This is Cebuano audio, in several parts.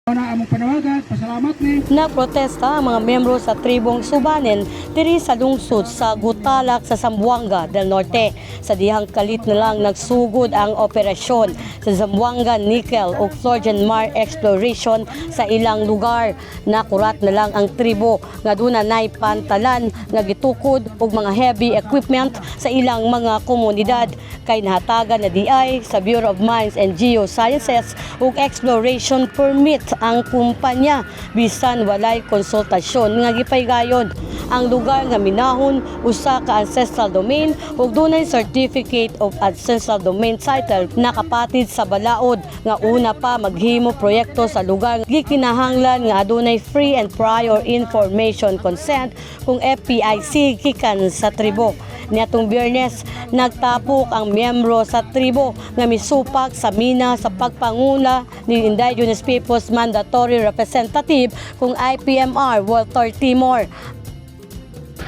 Na among panawagan, pasalamat ni. Nagprotesta ang mga miyembro sa tribong Subanen diri sa lungsod sa Gutalac sa Zamboanga del Norte. Sa dihang kalit na lang nagsugod ang operasyon sa Zamboanga Nickel ug Florgenmar Exploration sa ilang lugar. Nakurat na lang ang tribo nga duna nay pantalan nga gitukod og mga heavy equipment sa ilang mga komunidad kay nahatagan na diay sa Bureau of Mines and Geosciences ug exploration permit ang kumpanya bisan walay konsultasyon nga gipaygayon. Ang lugar nga minahon usa ka ancestral domain ug dunay Certificate of Ancestral Domain title nakapatid sa balaod nga una pa maghimo proyekto sa lugar, gikinahanglan nga adunay free and prior information consent kung FPIC gikan sa tribo. Niadtong Biyernes, nagtapok ang miyembro sa tribo nga misupak sa mina sa pagpanguna ni Indigenous Peoples Mandatory Representative kung IPMR Walter Timor.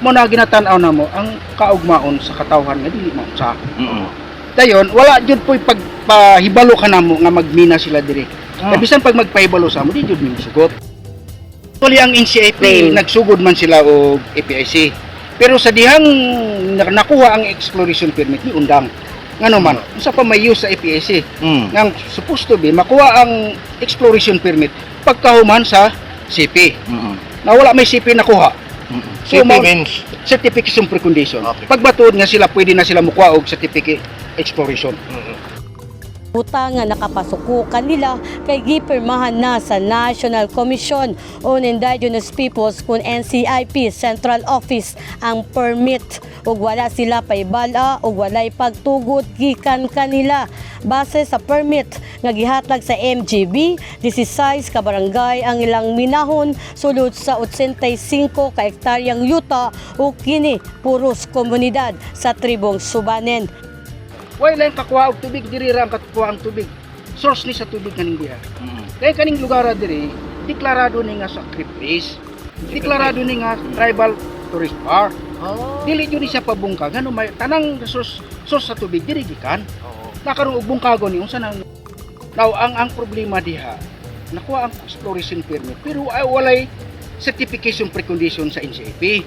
Mo na ginatan-aw na mo ang kaugmaon sa katawhan nga dili maunsa. Dayon wala jud po'y pagpahibalo ka namo nga magmina sila diri. Kay bisan pag magpahibalo sa amo, di jud mi sugot. Actually, ang NCIP, nagsugod man sila og APIC. Pero sa dihang nakuha ang exploration permit ni undang. Ngano man, unsa pa may use sa APIC? Ngang supposed to be makuha ang exploration permit pagkahuman sa CP. Na wala may CP nakuha. So, CP means certification precondition. Okay. Pagbatuod nga sila, pwede na sila mukuha og certificate exploration. Utang nga nakapasuko kanila kay gipirmahan na sa National Commission on Indigenous Peoples kun NCIP Central Office ang permit ug wala sila paibala ug walay pagtugot gikan kanila. Base sa permit nga gihatag sa MGB, 16 ka barangay ang ilang minahon sulod sa 85 ka hektaryang yuta ug kini puros komunidad sa tribong Subanen. Way lang kakuha og tubig diri ra ang kakuha ang tubig. Source ni sa tubig kaning diha. Kay kaning lugar diri deklarado ni nga sacred place. Deklarado ni nga tribal tourist park. Oh. Dili jud ni siya pabungkag ngano may tanang source source sa tubig diri gikan. Nakaroon og bungkagon ni unsa nang. Now ang problema diha, nakuha ang exploration permit pero ay walay certification precondition sa NCIP.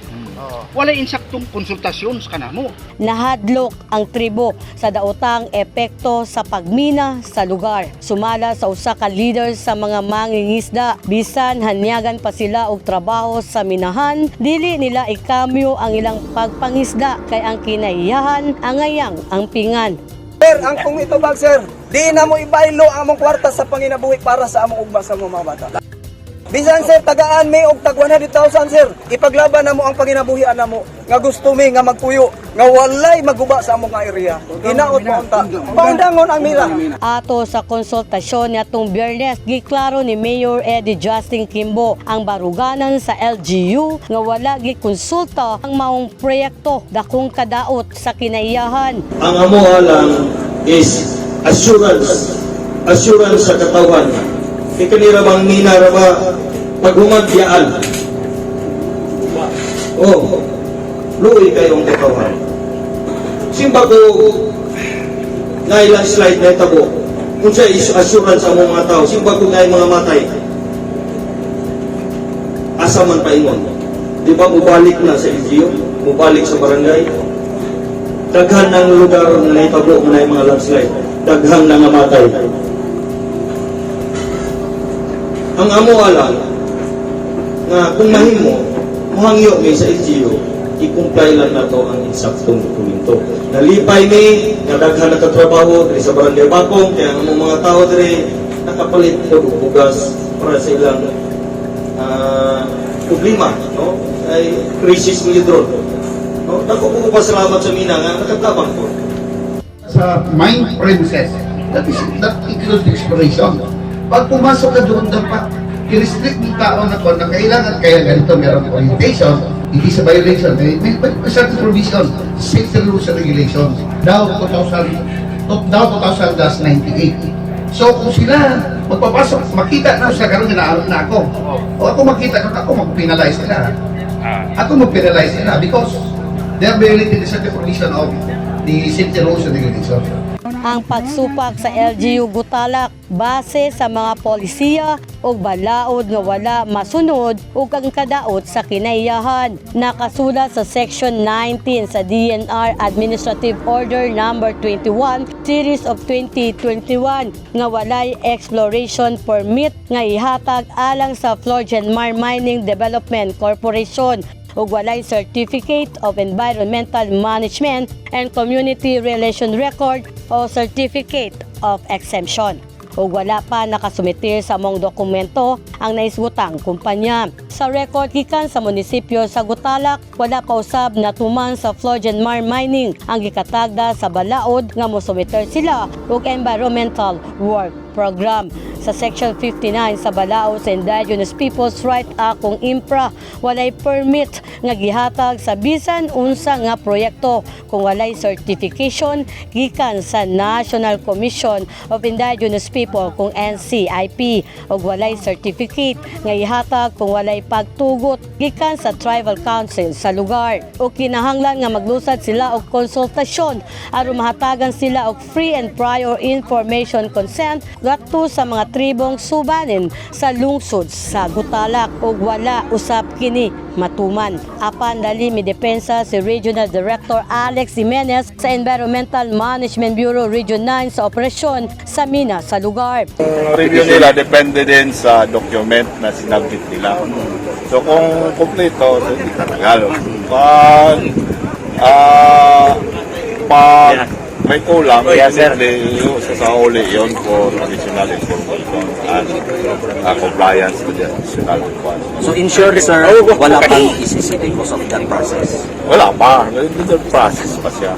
Walay insaktong konsultasyon sa kanamo. Nahadlok ang tribo sa daotang epekto sa pagmina sa lugar. Sumala sa usa ka leader sa mga mangingisda, bisan hanyagan pa sila og trabaho sa minahan, dili nila ikamyo ang ilang pagpangisda kay ang kinaiyahan angayang ang pingan. Sir, ang kung itubag, sir, di na mo ibaylo ang among kwarta sa panginabuhi para sa among ugma sa among mga bata. Bisan, sir, tagaan mi og tag 100,000, sir. Ipaglaban na mo ang panginabuhian na mo nga gusto mi nga magpuyo nga walay maguba sa among nga area. Hinaot mo unta. Paundangon ang mira. Ato sa konsultasyon niadtong Biyernes, giklaro ni Mayor Eddie Justin Quimbo ang baruganan sa LGU nga wala gikonsulta ang maong proyekto, dakong kadaot sa kinaiyahan. Ang amo lang is assurance. Assurance sa katawan. Kay kanira bang mina ra ba paghumagyaan. Oh, luoy kayong katawan. Simba ko na landslide na itabo. Kung sa is assurance ang mga tao, simba ko na mga matay. Asa man paingon. Di ba mubalik na sa LGU? Mubalik sa barangay? Daghan ng lugar na naitabo na yung mga landslide. Daghan na nga matay. Ang amo alang, nga kung mahimo, muhangyo mi sa LGU, i-comply lang nato ang insaktong dokumento. Nalipay mi, nga daghan na katrabaho diri sa Barangay Bakong, kaya ang among mga tao diri nakapalit og bugas para sa ilang problema, no? Ay crisis mo yun. No? Dako ko pasalamat sa mina nga nakatabang ko. Sa mine premises. That includes the exploration. Pag pumasok ka doon, dapat i-restrict ng tao na kung na kailangan, kaya ganito meron orientation, hindi sa violation, may certain provision, safety rules and regulations. Daw 2000, daw 2098. So kung sila magpapasok, makita na sa karon na na ako. O ako makita kung ako mag-penalize sila. Ako mag-penalize sila because they are violating the certain provision of the safety rules and regulations. ang pagsupak sa LGU Gutalac base sa mga polisiya ug balaod nga wala masunod ug ang kadaot sa kinaiyahan. Nakasulat sa Section 19 sa DENR Administrative Order Number 21 Series of 2021 nga walay exploration permit nga ihatag alang sa Florgenmar Mining Development Corporation ug walay Certificate of Environmental Management and Community Relation Record o Certificate of Exemption ug wala pa nakasumite sa maong dokumento ang naisgutang kumpanya. Sa record gikan sa munisipyo sa Gutalac, wala pa usab natuman sa Florgenmar Mining ang gikatagda sa balaod nga mosumiter sila og environmental work program. Sa Section 59 sa balaod sa Indigenous Peoples Right Act kung IMPRA, walay permit nga gihatag sa bisan unsa nga proyekto kung walay certification gikan sa National Commission of Indigenous People kung NCIP ug walay certificate nga ihatag kung walay pagtugot gikan sa Tribal Council sa lugar, o kinahanglan nga maglusad sila og konsultasyon aron mahatagan sila og free and prior information consent ngadto sa mga tribong Subanen sa lungsod sa Gutalac ug wala usab kini matuman. Apan dali midepensa si Regional Director Alex Jimenez sa Environmental Management Bureau Region 9 sa operasyon sa mina sa lugar. Ang review nila, depende din sa document na sinubmit nila. So kung kumpleto, so hindi tatagal. Pag may kulang, definitely sa uli yun for additional information and compliance with the additional requirements. So in short, sir, wala pang ECC because of that process. Wala pa. The process pa siya.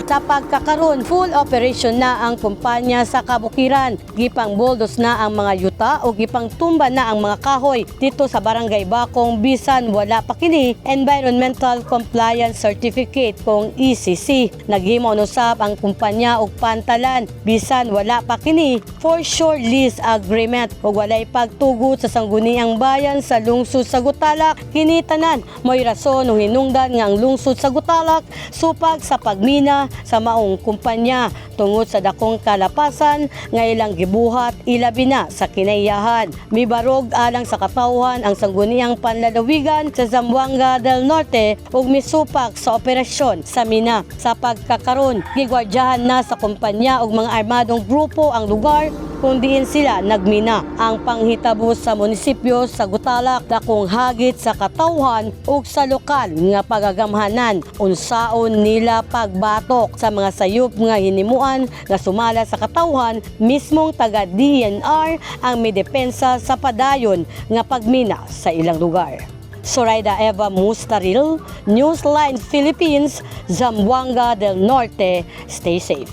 Sa pagkakaroon, full operation na ang kumpanya sa kabukiran. Gipang bulldoze na ang mga yuta o gipang tumba na ang mga kahoy dito sa Barangay Bakong bisan wala pa kini Environmental Compliance Certificate kung ECC. Naghimo usab ang kumpanya og pantalan bisan wala pa kini foreshore lease agreement ug walay pagtugot sa Sangguniang Bayan sa lungsod sa Gutalac. Kini tanan mo'y rason ug hinungdan nga ang lungsod sa Gutalac supak sa pagmina sa maong kumpanya tungod sa dakong kalapasan nga ilang gibuhat, ilabi na sa kinaiyahan. Mibarog alang sa katawhan ang Sangguniang Panlalawigan sa Zamboanga del Norte ug misupak sa operasyon sa mina. Sa pagkakaron, gigwardyahan na sa kumpanya ug mga armadong grupo ang lugar kung diin sila nagmina. Ang panghitabo sa munisipyo sa Gutalac, dakong hagit sa katawhan ug sa lokal nga pagagamhanan. Unsaon nila pagbatok sa mga sayop nga hinimuan nga sumala sa katawhan, mismong taga DENR ang midepensa sa padayon nga pagmina sa ilang lugar. Soraida Eva Mustaril, Newsline Philippines, Zamboanga del Norte. Stay safe.